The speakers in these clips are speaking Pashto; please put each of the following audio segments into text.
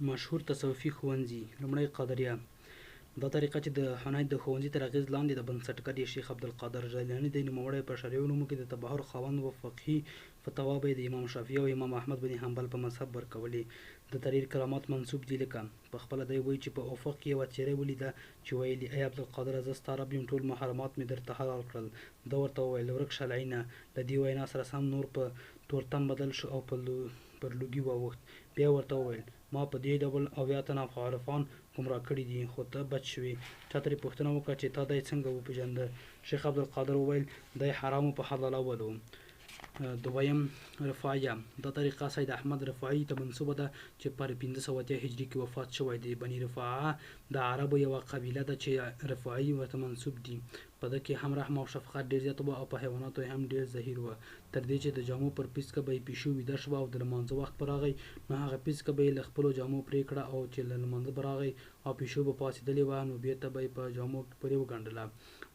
مشهور تصوفي ښوونځي: لومړی قادریه، دا طریقه چې د حنید د ښوونځي تر اغېز لاندې د بنسټګر یې شیخ عبدالقادر جیلاني دی. نوموړی په شرعي علومو کې د تبحر خاوند و، فقهي فتوا به یې د امام شافعي او امام احمد بن حنبل په مذهب ورکولې. ده ته ډېر کرامات منسوب دي، لکه: په خپله دی وایي چې په افق کې یوه څېره ولیده چې ویل یې: ای عبدالقادره! زه ستا رب یم، ټول محرمات مې درته حلال کړل. ده ورته وویل: ورک شه لعینه! له دې وینا سره سم نور په تورتم بدل شو او پر لوګي واوښت. بیا یې ورته وویل: ما په دې ډول 70 تنه عارفان ګمراه کړي دي، خو ته بچ شوې. چا ترې پوښتنه وکړه چې تا دی څنګه وپېژنده؟ شیخ عبدالقادر وویل: دی حرامو په حلالولو. دویم رفاعیه، دا طریقه سید احمد رفاعي ته منسوبه ده چې پر 580 هجري کې وفات شوی دی. بني رفاعه د عربو یوه قبیله ده چې رفاعي ورته منسوب دي. په ده کې هم رحم او شفقت ډېر زیات و او په حیواناتو یې هم ډېر زهیر و. تر دې چې د جامو پر پیڅکه به یې پیشو ویده شوه او د لمانځه وخت به راغی نو هغه پیڅکه به یې له خپلو جامو پرې کړه او چې له لمانځه به راغی او پیشو به پاڅېدلې وه نو بېرته به یې په جامو پورې وګنډله.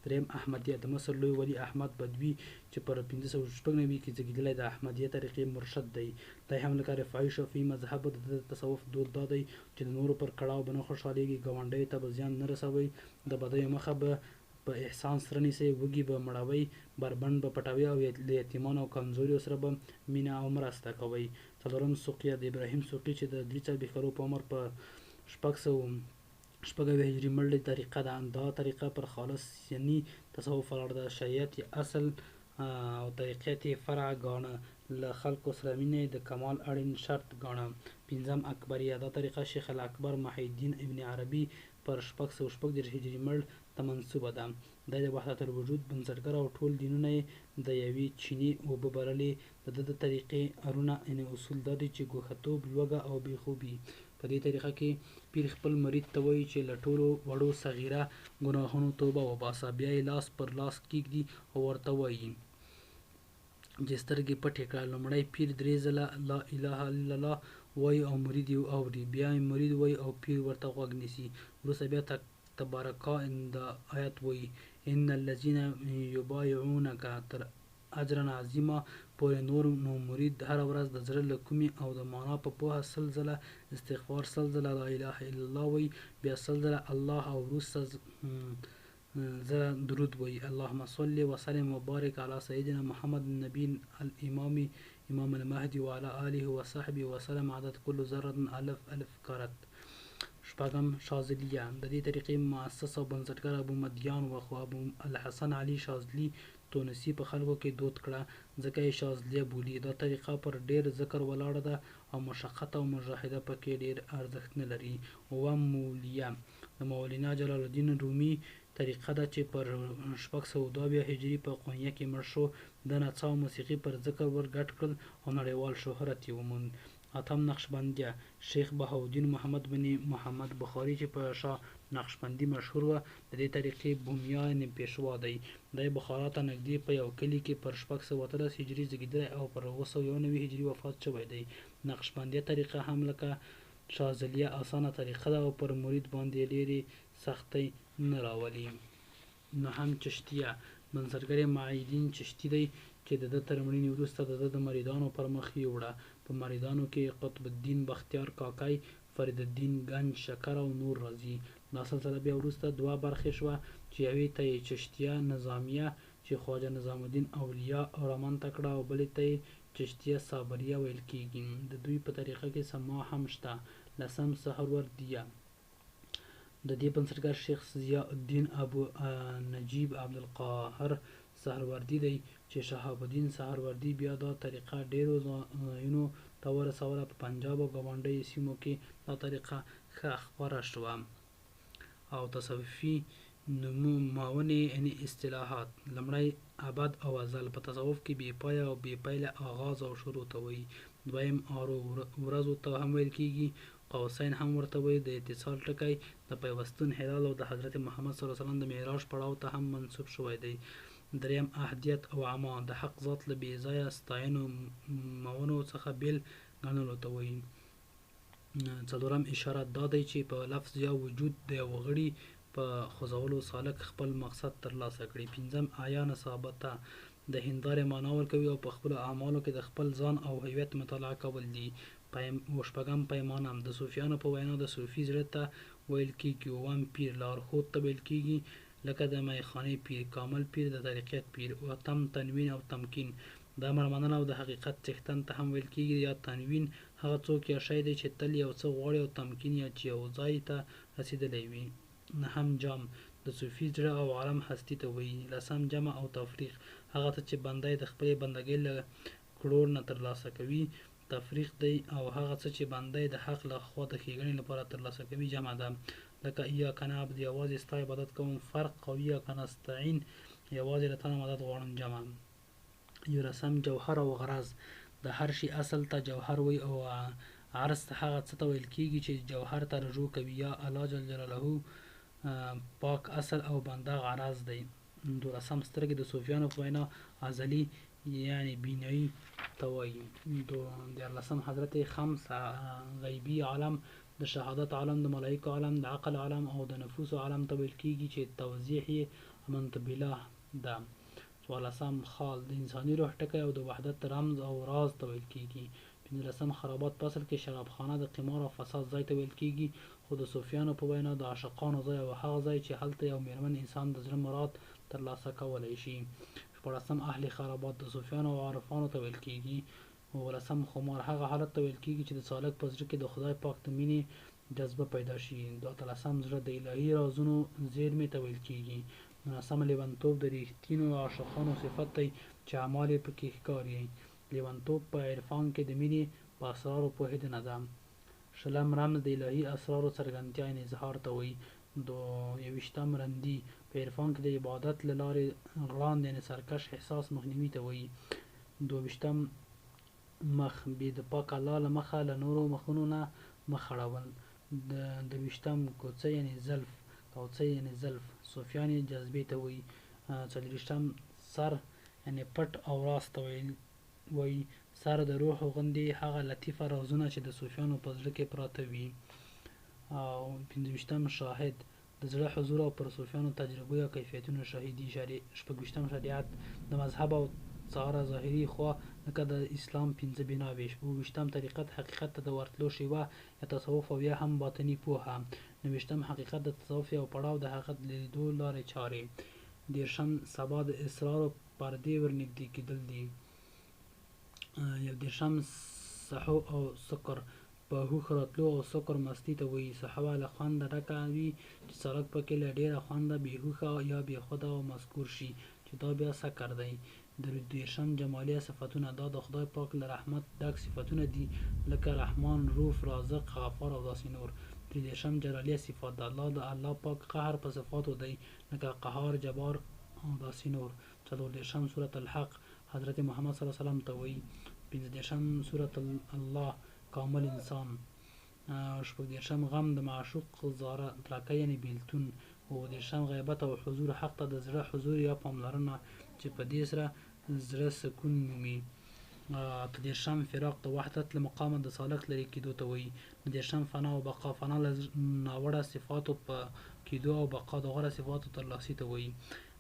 درېیم احمدیه، د مصر لوی ولي احمد بدوي چې پر 596 کې زېږېدلی د احمدیه طریقې مرشد دی. دی هم لکه رفاعي شافعي مذهب و. د ده د تصوف دود دا دی چې د نورو پر کړاو به نه خوشحالېږي، ګاونډیو ته به زیان نه رسوي، د بدیو مخه به په احسان سره نیسئ، وږي به مړوئ، بربنډ به پټوئ او له یتیمانو او کمزوریو سره به مینه او مرسته کوئ. څلورم سوقیه، د ابراهیم سوقي چې د 43 کلو په عمر په 676 هجري مړ دی طریقه ده. دا طریقه پر خالص سني تصوف ولاړه ده. شریعت یې اصل او طریقت یې فرع ګاڼه. له خلکو سره مینه یې د کمال اړین شرط ګاڼه. پنځم اکبریه، دا طریقه شیخ الاکبر محی الدین ابن عربي پر 636 هجري مړ ته منسوبه ده. دی د وحدت الوجود بنسټګر او ټول دینونه یې د یوې چینې اوبه بللې. د ده د طریقې ارونه یعنې اصول دا دي چې ګوښه توب، لوږه او بې خوبي. په دې طریقه کې پیر خپل مرید ته وایي چې له ټولو وړو صغیره ګناهونو توبه وباسه. بیا یې لاس پر لاس کېږدي او ورته وایي چې سترګې پټې کړه. لومړی پیر درې ځله لا اله الا الله وایي او مرید یې اوري. بیا یې مرید وایي او پیر ورته غوږ نیسي. وروسته بیا تبارکا دا آیت وایي: ان الذین یبایعونک تر اجرا عظیما پورې. نور نو مرید هره ورځ د زړه له کومې او د معنا په پوهه 100 ځله استغفار، 100 ځله لا اله الا الله وایي، بیا 100 ځله الله او وروسته ځله درود وایي: اللهم صل وسلم وبارک علی سیدنا محمد النبي الامام امام المهدي وعلى آله وصحبه وسلم عدد كل ذرة الف الف کرت. شپږم شاذلیه، د دې طریقې مؤسس او بنسټګر ابو مدیان و، خو ابو الحسن علي شاذلي تونسي په خلکو کې دود کړه، ځکه یې شاذلیه بولي. دا طریقه پر ډېر ذکر ولاړه ده او مشقت او مجاهده پکې ډېر ارزښت نه لري. اووم مولیه، د مولانا جلال الدین رومي طریقه ده چې پر 672 هجري په قونیه کې مړ شو. ده نڅا او موسیقي پر ذکر ور ګډ کړل او نړیوال شهرت یې وموند. اتم نقشبندیه، شیخ بهاءالدین محمد بن محمد بخاري چې په شاه نقشبندي مشهور و، د دې طریقې بومیا یعنې پېشوا دی. دی بخارا ته نږدې په یو کلي کې پر 618 هجري زېږېدلی او پر 791 هجري وفات شوی دی. نقشبندیه طریقه هم لکه شاذلیه اسانه طریقه ده او پر مرید باندې ډېرې سختۍ نه راولي. نهم چشتیه، بنسټګر یې معیدین چشتي دی چې د ده تر مړینې وروسته د ده د مریدانو پر مخ یوړه. په مریدانو کې یې قطب الدین بختیار کاکی، فرید الدین ګنج شکر او نور راځي. دا سلسله بیا وروسته دوه برخې شوه چې یوې ته یې چشتیه نظامیه چې خواجه نظام الدین اولیا رامنځته کړه او بلې ته یې چشتیه صابریه ویل کېږي. د دوی په طریقه کې سماع هم شته. لسم سهروردیه، د دې بنسټګر شیخ ضیاء الدین ابو نجیب عبدالقاهر سهروردي دی چې شهاب الدین سهروردي بیا دا طریقه ډېرو ځایونو ته ورسوله. په پنجاب او ګاونډیو سیمو کې دا طریقه ښه خپره شوه. او تصوفي نومونې یعنې اصطلاحات: لومړی ابد او ازل، په تصوف کې بې پایه او بې پیله آغاز او شروع ته وایي. دویم آرو، ورځو ته هم ویل کېږي، قوسین هم ورته وایي، د اتصال ټکی، د پیوستون هلال او د حضرت محمد صلی الله علیه وسلم د معراج پړاو ته هم منسوب شوی دی. دریم احدیت او عما، د حق ذات له بې ځایه ستاینو مونو څخه بېل ګڼلو ته وایي. څلورم اشاره، دا دی چې په لفظ یا وجود د یوه غړي په خوځولو سالک خپل مقصد ترلاسه کړي. پنځم اعیان ثابته، د هندارې معنا ورکوي او په خپلو اعمالو کې د خپل ځان او هویت مطالعه کول دي. شپږم پیمانه، د صوفیانو په وینا د صوفي زړه ته ویل کیږي. اووم پیر، لارښود ته ویل کیږي لکه د میخانې پیر، کامل پیر، د طریقت پیر. اتم تنوین او تمکین، د امر منل او د حقیقت څښتن ته هم ویل کیږي. یا تنوین هغه څوک یا شی دی چې تل یو څه غواړي او تمکین یا چې یو ځای ته رسیدلی وي. نهم جام، د صوفي زړه او عالم هستي ته وایي. لسم جمع او تفریق، هغه څه چې بنده یې د خپلې بندګۍ له کړو نه ترلاسه کوي تفریق دی او هغه څه چې بنده یې د حق له خوا د ښېګڼې لپاره ترلاسه کوي جمع ده. لکه ایاک نعبد یوازې ستا عبادت کوم فرق او ایاک نستعین یوازې له تانه مدد غواړم جمع. یولسم جوهر او غرض، د هر شي اصل ته جوهر وایي او عرض ته هغه څه ته ویل کیږي چې جوهر ته رجوع کوي یا الله جل جلاله پاک اصل او بنده غرض دی. دولسم سترګې، د صوفیانو په وینا ازلي یعنی بینایی ته وایي. دیارلسم حضرت خمس، غیبي عالم، د شهادت عالم، د ملایکو عالم، د عقل عالم او د نفوسو عالم ته ویل کیږي چې توضیح یې امنت بالله ده. څوارلسم خال، د انساني روح ټکی او د وحدت رمز او راز ته ویل کیږي. پنځلسم خرابات، په اصل کې شرابخانه د قمار او فساد ځای ته ویل کیږي، خو د صوفیانو په وینا د عاشقانو ځای او هغه ځای چې هلته یو میرمن انسان د زړه مراد ترلاسه کولی شي. شپاړسم اهل خرابات، د صوفیانو او عارفانو ته ویل کیږي. اوولسم خمار، هغه حالت ته ویل کیږي چې د سالک په زړه کې د خدای پاک د مینې جذبه پیدا شي. د اتلسم زړه، د الهي رازونو زیرمې ته ویل کیږي. نولسم لیونتوب، د ریښتینو عاشقانو صفت دی چې اعمال یې پکې ښکاري. لیونتوب په عرفان کې د مینې په اسرارو پوهېدنه ده. شلم رمز، د الهي اسرارو څرګندتیا یعنې اظهار ته وایي. یوویشتم رندي، په عرفان کې د عبادت له لارې غړاند یعنې سرکش احساس مخنیوي ته وایي. دوه ویشتم مخ، بې د پاک الله له مخه له نورو مخونو نه مخ اړول. درویشتم کوڅه یعنې زلف، کوڅه یعنې زلف، صوفیان یې جذبې ته وایي. څلورویشتم سر یعنې پټ او راز ته وایي. سر د روح غوندې هغه لطیفه رازونه چې د صوفیانو په زړه کې پراته وي. او پنځه ویشتم شاهد، د زړه حضور او پر صوفیانو تجربو یا کیفیتونو شاهدي. شپږویشتم شریعت، د مذهب او څاره ظاهري خوا لکه د اسلام پنځه بناوې. اوویشتم طریقت، حقیقت ته د ورتلو شیوه یا تصوف او یا هم باطني پوهه. نهویشتم حقیقت، د تصوف یو پړاو، د حقیقت د لیدو لارې چارې. دېرشم سبا، د اسرارو پردې ورنږدې کېدل دي. یو دېرشم سهو او سکر، په هوښ راتلو او سکر مستي ته وایي. سهوه له خونده ډکه وي چې سالک پکې له ډېره خونده بې هوښه یا بې خوده او مسکور شي چې دا بیا سکر دی. دېرشم جمالیه صفتونه، دا د خدای پاک له رحمت ډک صفتونه دي لکه رحمان، روف، رازق، غفار او داسې نور. درې دېرشم جلالیه صفات، د الله د الله پاک قهر په صفاتو دی لکه قهار، جبار او داسې نور. څلور دېرشم سورة الحق، حضرت محمد صلی الله علیه وسلم ته وایي. پنځه دېرشم سورة الله، کامل انسان. شپږ دېرشم غم، د معشوق زاره ترکه یعنې بیلتون. اووه دېرشم غیبت او حضور، حق ته د زړه حضور یا پاملرنه چې په دې سره زړه سکون مومي. اته دېرشم فراق، د وحدت له مقامه د سالک لرې کېدو ته وایي. نهه دېرشم فنا او بقا، فنا له ناوړه صفاتو په کېدو او بقا د غوره صفاتو ترلاسي ته وایي.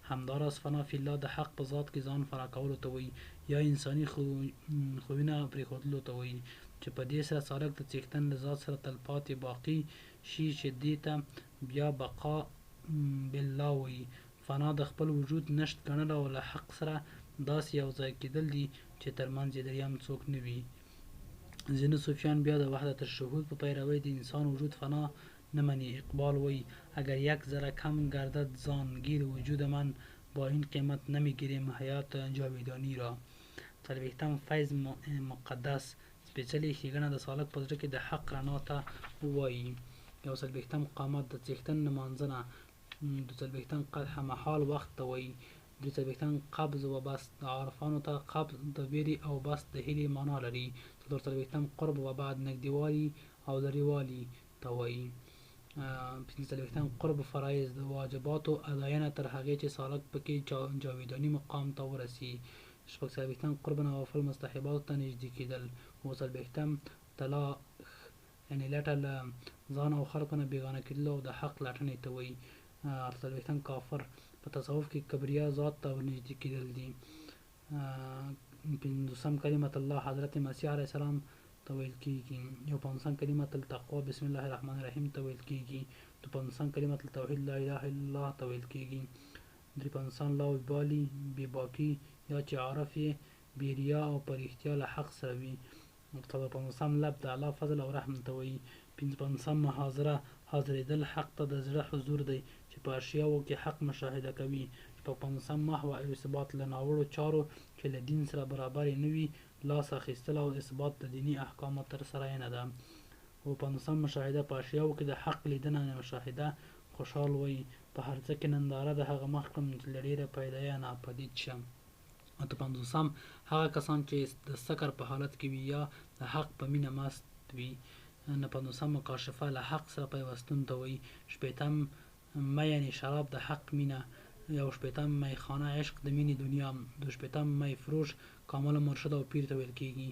همداراز فنا فی الله، د حق په ذات کې ځان فنا کولو ته وایي یا انساني خویونه پرېښودلو ته وایي چې په دې سره سالک د څښتن له ذات سره تلپاتې باقي شي چې دې ته بیا بقا بالله وایي. فنا د خپل وجود نشت ګڼل او له حق سره داسې یو ځای کېدل دي چې تر منځ یې دریم څوک نه وي. ځینې صوفیان بیا د وحدت الشهود په پیروۍ د انسان وجود فنا نه مني. اقبال وایي: اگر یک ذره کم گردد زان گیر وجود من با این قیمت نمیگیریم حیات جاویدانی را. څلوېښتم فیض مقدس، سپېڅلې ښېګڼه د سالک په زړه کې د حق رڼا ته وایي. یو څلوېښتم قامت، د څښتن نمانځنه. دوه څلوېښتم قدح، محال وخت ته وایي. درې څلوېښتم قبض و بسط، د عارفانو ته قبض د وېرې او بسط د هیلې معنا لري. څلور څلوېښتم قرب و بعد، نږدېوالي او لرېوالي ته وایي. پنځه څلوېښتم قرب فرایض، د واجباتو اداینه تر هغې چې سالک پکې جاویداني مقام ته ورسي. شپږ څلوېښتم قرب نوافل، مستحباتو ته نږدې کېدل. اووه څلوېښتم تلاښ یعنې لټه، له ځان او خلکو نه بېګانه کېدلو او د حق لټنې ته وایي. اته څلوېښتم کافر، په تصوف کې کبریا ذات ته ورنږدې کېدل دي. پنځوسم کلمة الله، حضرت مسیح علیه السلام ته ویل کېږي. یو پنځوسم کلمة التقوی بسم الله الرحمن الرحیم ته ویل کېږي. دوه پنځوسم کلمة التوحید لا اله الا الله ته ویل کېږي. درې پنځوسم لا ابالي بې باکي یا چې عارف یې بې ریا او په رښتیا له حق سره وي. څلور پنځوسم لب د الله فضل او رحم ته وایي. پنځه پنځوسم محاضره حاضرېدل حق ته د زړه حضور دی چې په اشیاوو کې حق مشاهده کوي. شپږ پنځوسم محوه او اثبات له ناوړو چارو چې له دین سره برابرې نه وي لاس اخیستل او اثبات د دیني احکامو ترسراینه ده. اووه پنځوسم مشاهده په اشیاوو کې د حق لیدنه مشاهده خوشحال وایي په هر څه کې ننداره د هغه مخ کړم چې له ډېره پیدایه ناپدید شم. اته پنځوسم هغه کسان چې د سکر په حالت کې وي یا د حق په مینه مست وي. نه پنځوسم مکاشفه له حق سره پیوستون ته وایي. شپېتم مه یعنې شراب د حق مینه. یو شپېتم میخانه عشق د مینې دنیا. دوه شپېتم می فروش کامل مرشد او پیر ته ویل کېږي.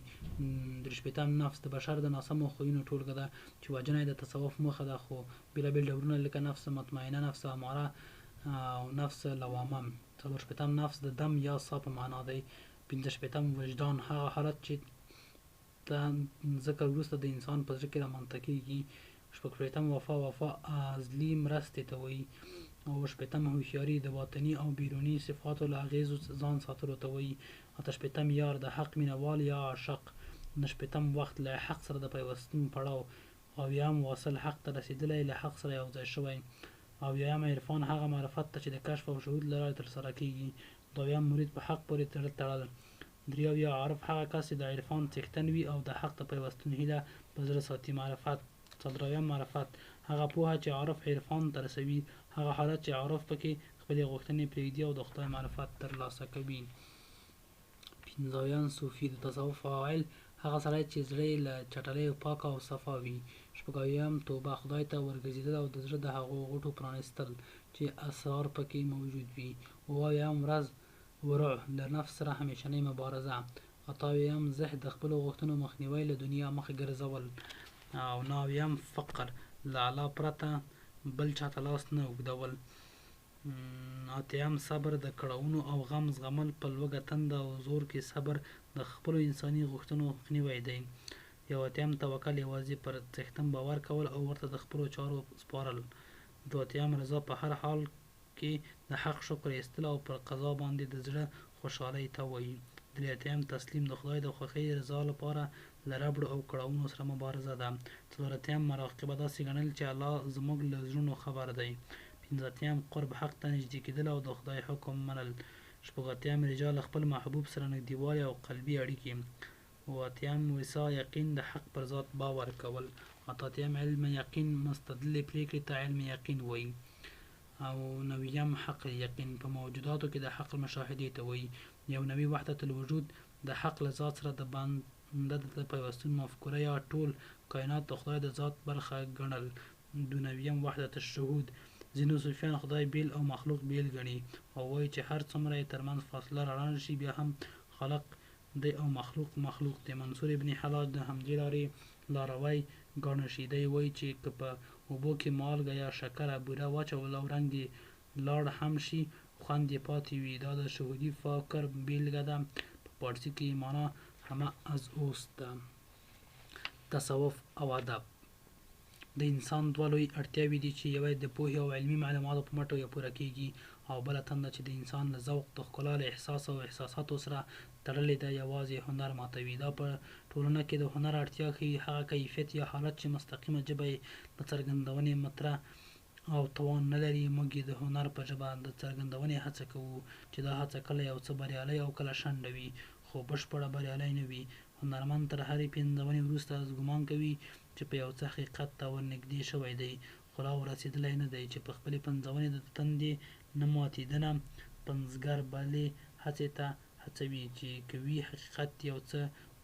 درې شپېتم نفس د بشر د ناسمو خویونو ټولګه ده چې وژنه یې د تصوف موخه ده خو بېلابېل ډولونه لکه نفس مطمئنه، نفس اماره او نفس لوامه. څلور شپېتم نفس د دم یا سا په معنا دی. پنځه شپېتم وجدان هغه حالت چې ته ذکر وروسته د انسان په زړه کې رامنځته کېږي. شپږ شپېتم وفا وفا ازلي مرستې ته وایي. اووه شپېتم هوښیاري د باطني او بیروني صفاتو له اغېزو ځان ساتلو ته وایي. اته شپېتم یار د حق مینه وال یا عاشق. نه شپېتم وخت له حق سره د پیوستون پړاو. اویایم واصل حق ته رسېدلی، له حق سره یو ځای شوی. اویایم عرفان هغه معرفت ته چې د کشف او شهود له لارې ترسره کېږي. دویایم مرید په حق پورې زړه تړل. دریاویا عارف هغه کس چې د عرفان څښتن وي او د حق د پیوستون هیله په زړه ساتي. معرفت څلوراویایم معرفت هغه پوهه چې عارف عرفان ته رسوي، هغه حالت چې عارف پکې خپلې غوښتنې پرېږدي او د خدای معرفت ترلاسه کوي. پنځاویایم صوفي د تصوف فاعل هغه سړی چې زړه یې له چټلیو پاک او صفا وي. شپږاویایم توبه خدای ته ورګرځېدل او د زړه د هغو غوټو پرانیستل چې اسرار پکې موجود وي. اووه اویایم ورځ ورع له نفس سره همېشنۍ مبارزه. اته اویایم زهد د خپلو غوښتنو مخنیوی، له دنیا مخ ګرځول. او نه اویایم فقر له الله پرته بل چاته لاس نه اوږدول. اتیم صبر د کړاوونو او غم زغمل، په لوږه تنده او ځور کې صبر د خپلو انساني غوښتنو مخنیوی دی. یو اتیم توکل یوازې پر څښتن باور کول او ورته د خپلو چارو سپارل. دوه اتیم رضا په هر حال کې د حق شکر ایستل او پر قضا باندې د زړه خوشحالۍ ته وایي. درې اتیم تسلیم د خدای د خوښۍ رضا لپاره له ربړو او کړاوونو سره مبارزه ده. څلور اتیم مراقبه داسې ګڼل چې الله زموږ له زړونو خبر دی. پنځه اتیم قرب حق ته نږدې کېدل او د خدای حکم منل. شپږ اتیم رجا له خپل محبوب سره نږدېوالی او قلبي اړیکې. اووه اتیم ویسا یقین د حق پر ذات باور کول. اته اتیم علم یقین مستدللې پرېکړې ته علم یقین وایي. او نویم حق الیقین په موجوداتو کې د حق مشاهدې ته وایي. یو نوي وحدت الوجود د حق له ذات سره د بنده د پیوستون مفکوره یا ټول کاینات د خدای د ذات برخه ګڼل. دونویم وحدت الشهود ځینو صوفیان خدای بیل او مخلوق بیل ګڼي او وایي چې هر څومره یې ترمنځ فاصله رڼه شي بیا هم خالق دی او مخلوق مخلوق دی. منصور ابن حلاج د همدې لارې لاروی ګاڼه شي. دی وایي چې که په اوبو کې مالګه یا شکره، بوره، واچول او رنګ یې لاړ هم شي خوند یې پاتې وي. دا د شهودي فکر بیلګه ده. په پاړسي کې یې مانا همه از اوست ده. تصوف او ادب د انسان دوه لوی اړتیاوې دي چې یوه یې د پوهې او علمي معلوماتو په مټو پوره کېږي او بله تنده چې د انسان له ذوق، د ښکلا له احساس او احساساتو سره تړلې ده، یوازې هنر ماتوي. دا په ټولنه کې د هنر اړتیا ښيي، هغه کیفیت یا حالت چې مستقیمه ژبه یې د څرګندونې متره او توان نه لري، موږ یې د هنر په ژبه د څرګندونې هڅه کوو، چې دا هڅه کله یو څه بریالۍ او کله شنډه وي، خو بشپړه بریالۍ نه وي. هنرمند تر هرې پنځونې وروسته ګومان کوي چې په یو څه حقیقت ته ورنږدې شوی دی، خو لا ورسېدلی نه دی، چې په خپلې پنځونې د تندې نه ماتېدنه پنځګر بلې هڅې ته هڅوي، چې که وي حقیقت یو څه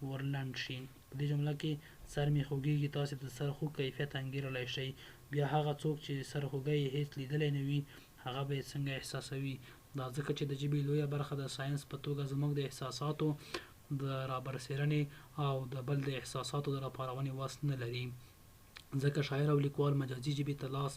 ورلنډ شي. په دې جمله کې سر مې خوږېږي تاسې د سر خوږ کیفیت انګېرلی شئ، بیا هغه څوک چې سر خوږی یې هېڅ لیدلی نه وي، هغه به یې څنګه احساسوي؟ دا ځکه چې د ژبې لویه برخه د ساینس په توګه زموږ د احساساتو د رابرسېرنې او د بل د احساساتو د راپارونې وس نه لري. ځکه شاعر او لیکوال مجازي ژبې ته لاس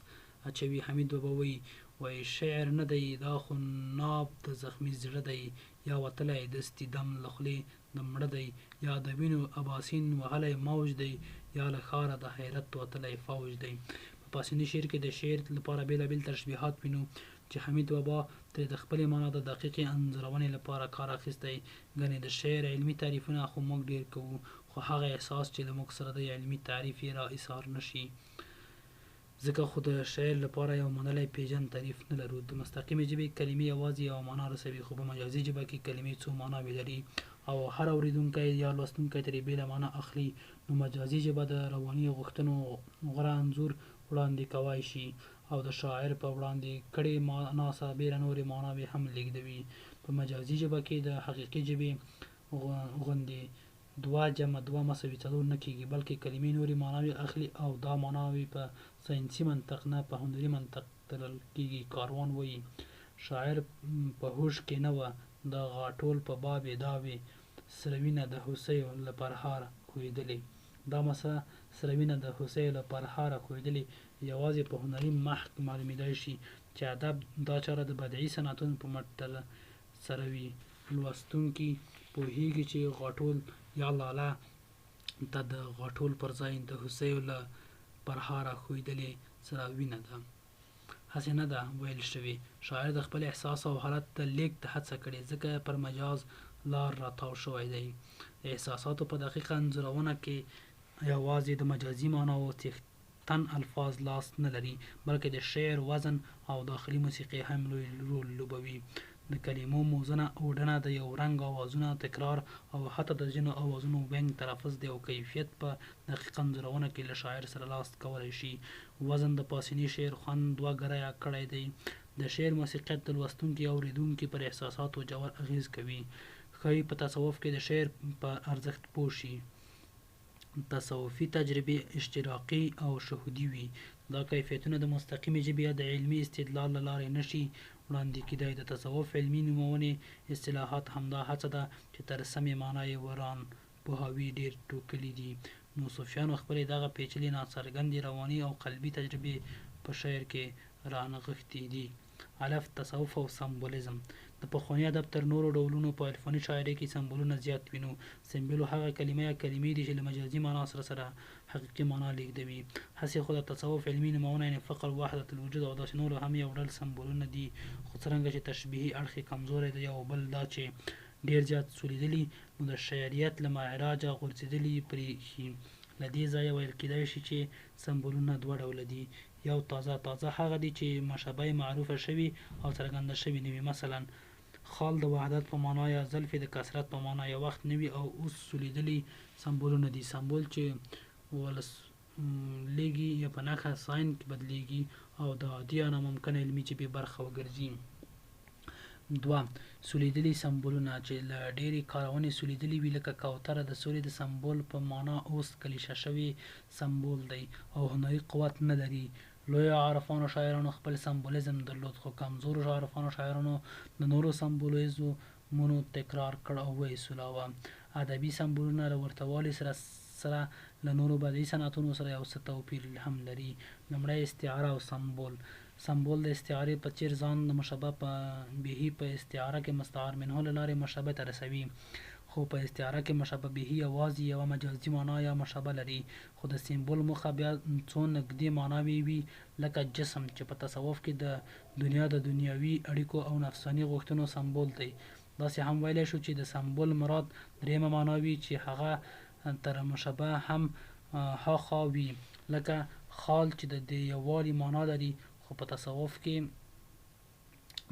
اچوي. حمید بابا وایي. وایي شعر نه دی دا خو ناب د زخمي زړه دی، یا وتلی دستي دم له خولې د مړه دی، یا د وینو اباسین وهلی موج دی، یا له ښاره د حیرت وتلی فوج دی. په پاسني شعر کې د شعر لپاره بېلابېل تشبیهات وینو چې حمید بابا ترې د خپلې مانا د دقیقې انځورونې لپاره کار اخیستی. ګنې د شعر علمي تعریفونه خو موږ ډېر کوو، خو هغه احساس چې له موږ سره دی علمي تعریف یې را ایسار نه شي. ځکه خو د شعر لپاره یو منلی پېژند تعریف نه لرو. د مستقیمې ژبې کلمې یوازې یوه مانا رسوي، خو په مجازي ژبه کې کلمې څو ماناوې لري او هر اورېدونکی یا لوستونکی ترې بېله مانا اخلي، نو مجازي ژبه د رواني غوښتنو غوره انځور وړاندې کوای شي او د شاعر په وړاندې کړې مانا سربېره نورې ماناوې هم لېږدوي. په مجازي ژبه کې د حقیقي ژبې غوندې دوه جمع دوه مساوي څلور نه کېږي، بلکې کلمې نورې ماناوې اخلي او دا ماناوې په ساینسي منطق نه په هنري منطق تلل کېږي. کاروان وایي: شاعر په هوښ کې نه وه د غاټول په باب یې دا وې سره وینه د هوسیو له پرهاره ښویېدلې. دا مسره سره وینه د هوسیو له پرهاره ښویېدلې یوازې په هنري محک معلومېدای شي چې ادب دا چاره د بدیعي صنعتونو په مټ تر سروي. لوستونکي پوهېږي چې غاټول یا لاله ته د غاټول پر ځای د هوسیو له پرهاره ښویېدلې سره وینه ده. هسې نه ده ویل شوې. شاعر د خپل احساس او حالت د لېږد هڅه کړې، ځکه پر مجاز لار راتاو شوی دی. د احساساتو په دقیقه انځورونه کې یوازې د مجازي ماناوو څښتن الفاظ لاس نه لري، بلکې د شعر وزن او داخلي موسیقي هم لوی رول لوبوي. د کلمو موزنه اوډنه، د یو رنګ اوازونو تکرار او حتی د ځینو اوازونو وینګ تلفظ د یو کیفیت په دقیقه انځورونه کې له شاعر سره لاس کولی شي. وزن د پاسني شعر خوند دوه ګرایه کړی دی. د شعر موسیقیت د لوستونکي او اورېدونکي پر احساساتو ژور اغېز کوي. ښایي په تصوف کې د شعر په ارزښت پوه شي. تصوفي تجربې اشتراقي او شهودي وي. دا کیفیتونه د مستقیمې ژبې یا د علمي استدلال له لارې نه شي وړاندې کېدای. د تصوف علمي نومونې اصطلاحات همدا هڅه ده چې تر سمې مانا یې ورانپوهاوي ډېر ټوکلي دي. نو صوفیانو خپلې دغه پېچلې ناڅرګندې رواني او قلبي تجربې په شعر کې رانغښتې دي. الف، تصوف او سمبولیزم. د پخواني ادب تر نورو ډولونو په عرفاني شاعرۍ کې سمبولونه زیات وینو. سمبول هغه کلمه یا کلمې دي چې له مجازي مانا سره سره حقیقي مانا لېږدوي. هسې خو د تصوف علمي نومونه یعنې فقر، وحدت الوجود او داسې نور هم یو ډول سمبولونه دي، خو څرنګه چې تشبیهي اړخ یې کمزوری دی او بل دا چې ډېر زیات سولېدلي، نو د شعریت له معراجه غورځېدلي برېښي. له دې ځایه ویل کېدای شي چې سمبولونه دوه ډوله دي. یو تازه، تازه هغه دي چې مشبه یې معروفه شوې او څرګنده شوې نه وي. مثلا خال د وحدت په مانا یا زلفې د کثرت په مانا یو وخت نوي او اوس سولېدلي سمبولونه دي. سمبول چې ولسولېږي یا په نښه ساین کې بدلېږي او د عادي یا ناممکنه علمي ژبې برخه وګرځي. دوه، سولېدلي سمبولونه چې له ډېرې کارونې سولېدلي وي، لکه کوتره د سولې د سمبول په مانا اوس کلیشه شوی سمبول دی او هنري قوت نه لري. لویو عارفانو شاعرانو خپل سمبولیزم درلود، خو کمزورو عارفانو شاعرانو د نورو سمبولیزمونو تکرار کړ او ویې سولاوه. ادبي سمبولونه له ورته والي سره سره له نورو بدیعي صنعتونو سره یو څه توپیر هم لري. لومړی، استعاره او سمبول. سمبول د استعارې په څېر ځان د مشبه به په استعاره کې مستعار منه له لارې مشبه ته رسوي، خو په استعاره کې مشبه به یوازې یوه مجازي مانا یا مشبه لري، خو د سمبول موخه بیا څو نږدې ماناوې وي، لکه جسم چې په تصوف کې د دنیا د دنیوي اړیکو او نفساني غوښتنو سمبول دی. داسې هم ویلای شو چې د سمبول مراد درېیمه مانا وي چې هغه تر مشبه هم هاخوا وي، لکه خال چې د یووالي مانا لري، خو په تصوف کې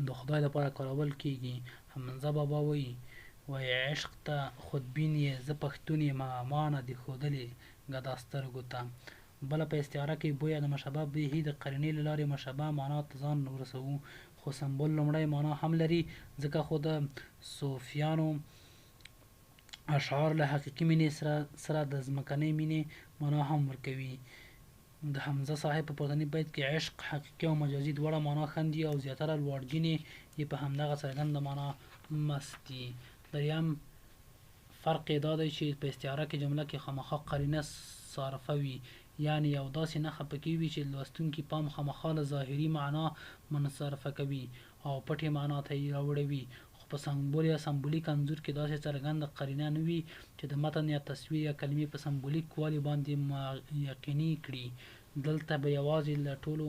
د خدای لپاره کارول کېږي. حمزه بابا وایي: وایي عشق ته خودبین یې زه پښتون یمه مانه دې ښودلې ګدا سترګو ته. بله په استعاره کې بویه د مشبه به د قرینې له لارې مشبه مانا ته ځان ورسوو، خو سمبول لومړی مانا هم لري، ځکه خو د صوفیانو اشعار له حقیقي مینې سره سره د ځمکنۍ مینې مانا هم ورکوي. د حمزه صاحب په پورتني بیت کې عشق حقیقي او مجازي دواړه مانا ښندي او زیاتره لواړګینې یې په همدغه څرګنده مانا مست دي. دریم فرق یې دا دی چې په استعاره کې جمله کې خامخا قرینه صارفه وي، یعنې یو داسې نښه پکې وي چې د لوستونکي پام خامخا له ظاهري معنا منصرفه کوي او پټې معنا ته یې راوړوي، خو په سمبول یا سمبولیک انځور کې داسې څرګنده قرینه نه وي چې د متن یا تصویر یا کلمې په سمبولیک والي باندې یقیني کړي. دلته به یوازې له ټولو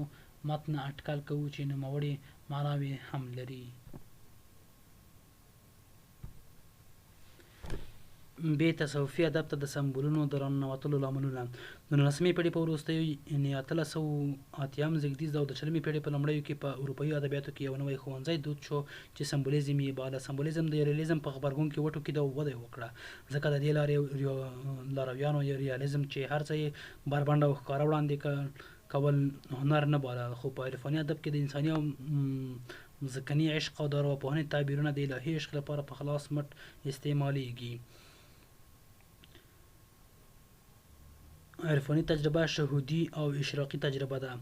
متنه اټکل کوو چې نوموړې معناوې هم لري. ب تصوفي ادب ته د سمبولونو د راننوتلو لاملونه د نولسمې پېړۍ په وروستیو یعنې 1880 زېږدیز او د شلمې پېړۍ په لومړیو کې په اروپايي ادبیاتو کې یو نوی ښوونځی دود شو چې سمبولیزم یې باله. سمبولیزم د ریالیزم په غبرګون کې وټوکېده او وده یې وکړه، ځکه د دې لارې لارویانو ریالیزم چې هر څه یې بربنډ او ښکاره وړاندې کول هنر نه باله، خو په عرفاني ادب کې د انساني او مځکني عشق او د ارواپوهنې تعبیرونه د الهي عشق لپاره په خلاص مټ استعمالېږي. عرفاني تجربه شهودي او اشراقي تجربه ده،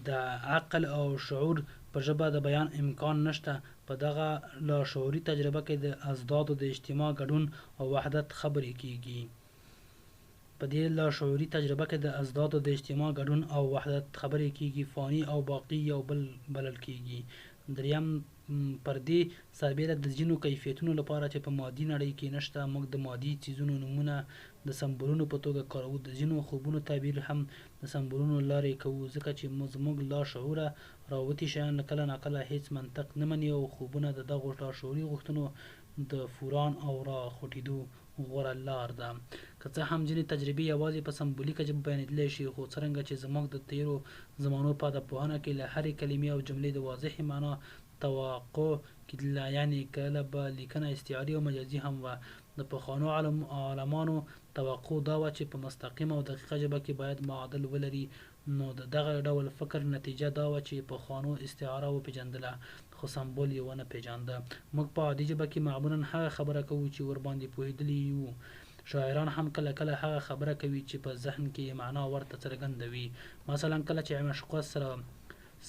د عقل او شعور په ژبه د بیان امکان نشته، په دغه لاشعوري تجربه کې د اضدادو د اجتماع، ګډون او وحدت خبرې کېږي. په دې لاشعوري تجربه کې د اضدادو د اجتماع، ګډون او وحدت خبرې کېږي، فاني او باقي یو بل بلل کېږي. دریم، پر دې سربېره د ځینو کیفیتونو لپاره چې په مادي نړۍ کې نشته، موږ د مادي څیزونو نومونه د سمبولونو په توګه کاروو، د ځینو خوبونو تعبیر هم د سمبولونو له لارې کوو، ځکه چې زموږ لا شعوره راوتي شیان کله ناکله هېڅ منطق نه مني او خوبونه د دغو لاشعوري غوښتنو د فوران او را خوټېدو غوره لار ده. که څه هم ځینې تجربې یوازې په سمبولیکه ژبه بیانېدلی شي، خو څرنګه چې زموږ د تېرو زمانو په ادبپوهنه کې له هرې کلمې او جملې د واضحې معنا توقع کېدله، یعنې کله به لیکنه استعاري او مجازي هم وه، د پخوانو عالمانو توقع دا وه چې په مستقیمه او دقیقه ژبه کې باید معادل ولري، نو د دغه ډول فکر نتیجه دا وه چې پخوانو استعاره وپېژندله، خو سمبول یې ونه پېژانده. موږ په عادي ژبه کې معمولاً هغه خبره کوو چې ورباندې پوهېدلي یو. شاعران هم کله کله هغه خبره کوي چې په ذهن کې یې معنا ورته څرګنده وي. مثلاً کله چې معشوقه سره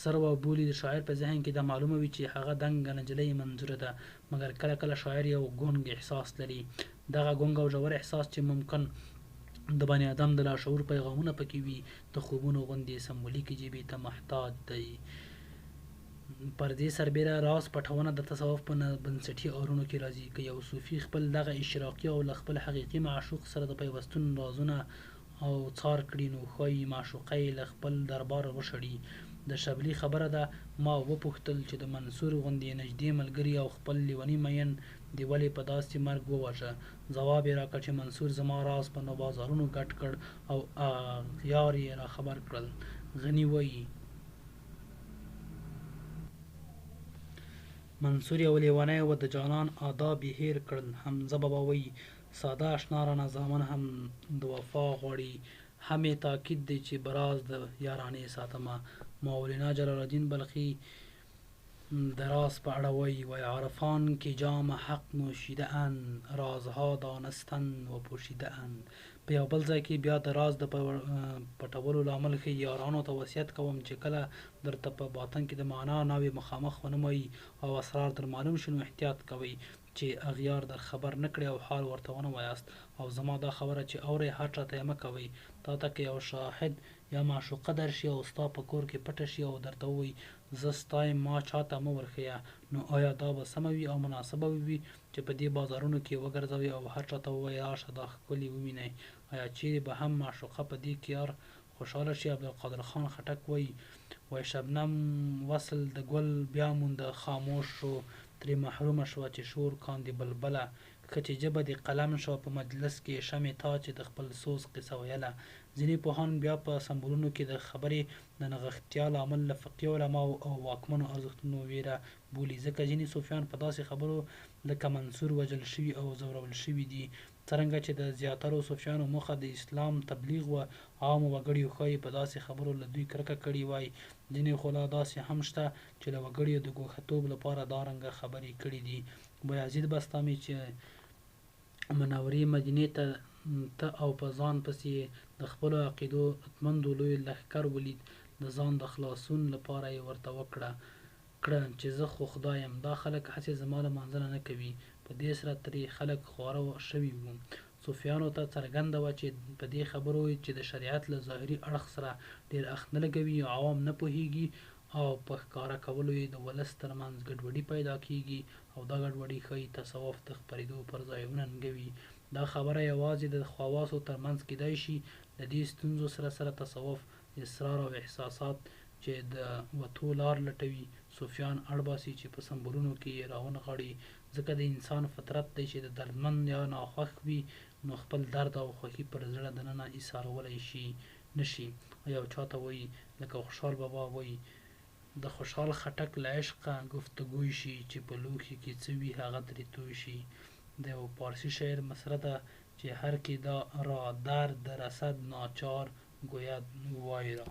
سروه بولي، د شاعر په ذهن کې دا معلومه وي چې هغه دنګه نجلۍ منظوره ده، مګر کله کله شاعر یو ګونګ احساس لري. دغه ګونګ او ژور احساس چې ممکن د بني ادم د لاشعور پیغامونه پکې وي، د خوبونو غوندې سمبولیکې ژبې ته محتاج دی. پر دې سربېره راز پټونه د تصوف په بنسټي آرونو کې راځي. که یو صوفي خپل دغه اشراقي او له خپل حقیقي معشوق سره د پیوستون رازونه او څار کړي، نو ښايي معشوقه یې له خپل درباره وشړي. د شبلي خبره ده، ما وپوښتل چې د منصور غوندې نژدې ملګري او خپل لېونی مین دې ولې په داسې مرګ وواژه؟ ځواب یې راکړ چې منصور زما راز په بازارونو ګډ کړ او اغیار یې راخبر کړل. غني وايي. منصور یو لېونی و د جانان آداب یې هېر کړل. حمزه بابا وايي، ساده اشنا رانه ضامن هم د وفا غواړي، هم یې تاکید دی چې به راز د یارانې ساتمه. مولینا جلال الدین بلخي د راز په اړه وايي، وای عارفان که جام حق نوشیده اند، رازها دانستند و پوشیده اند. په یو بل ځای کې بیا د راز د پټولو لامل ښيي، یارانو ته وصیت کوم چې کله درته په باطن کې د معنا ناوې مخامخ ونمایي او اسرار در معلوم شي نو احتیاط کوئ چې اغیار در خبر نه کړي او حال ورته ونه وایاست او زما دا خبره چې اورئ هر چاته یې مه کوئ. تاته که یو شاهد یا معشوقه درشي او ستا په کور کې پټه شي او درته ووایي زه ستا یم ما چاته مه ورښیه نو ایا دا به سمه وي او مناسبه به وي چې په دې بازارونو کې یې وګرځوې او هر چاته ووایې راشه دا ښکلې ووینئ ایا چیرې به هم معشوقه په دې کار خوشحاله شي عبدالقادر خان خټک وایي وای شبنم وصل د ګل بیا مونده خاموش شو ترې محرومه شوه چې شور کاندي بلبله ښه چې ژبه دې قلم شوه په مجلس کې شمعې تا چې د خپل سوز قصه ویله ځینې پوهان بیا په سمبولونو کې د خبرې د نغښتیا لامل له فقهي علماوو او واکمنو ارزښتونو وېره بولي، ځکه ځینې صوفیان په داسې خبرو لکه منصور وژل شوي او ځورول شوي دي. څرنګه چې د زیاترو صوفیانو موخه د اسلام تبلیغ و، عامو وګړیو ښايي په داسې خبرو له دوی کرکه کړې وای. ځینې خو لا داسې هم شته چې له وګړیو د ګوښه توب لپاره دا رنګه خبرې کړې دي. بایزید بسطامي چې منورې مدینې ته ته او په ځان پسې یې د خپلو عقیدو تمندو لوی لښکر ولید، د ځان د خلاصون لپاره یې ورته وکړه کړه چې زه خو خدای یم، دا خلک هسې زما لمانځنه نه کوي. په دې سره ترې خلک خواره شوي وو. صوفیانو ته څرګنده وه چې په دې خبرو یې چې د شریعت له ظاهري اړخ سره ډېر اړخ نه لګوي، عوام نه پوهېږي او په ښکاره کولو یې د ولس تر منځ ګډوډي پیدا کېږي او دا ګډوډي ښايي تصوف د خپرېدو پر ځای وننګوي. دا خبره یوازې د خواصو تر منځ کېدای شي. له دې ستونزو سره سره تصوف اسرار او احساسات چې د وتو لار لټوي، صوفیان اړ باسي چې په سمبولونو کې یې راونغاړي، ځکه د انسان فطرت دی چې د دردمن یا ناخوښ وي، نو خپل درد او خوښي پر زړه دننه ایسارولی شي نه شي او یو چاته وایي، لکه خوشحال بابا وایي. د خوشحال خټک له عشقه ګفتګوی شي، چې په لوښي کې څه وي هغه ترې توی شي. د یوه پارسي شاعر مسره ده چې هر که را درد رسد ناچار ګوید وای را.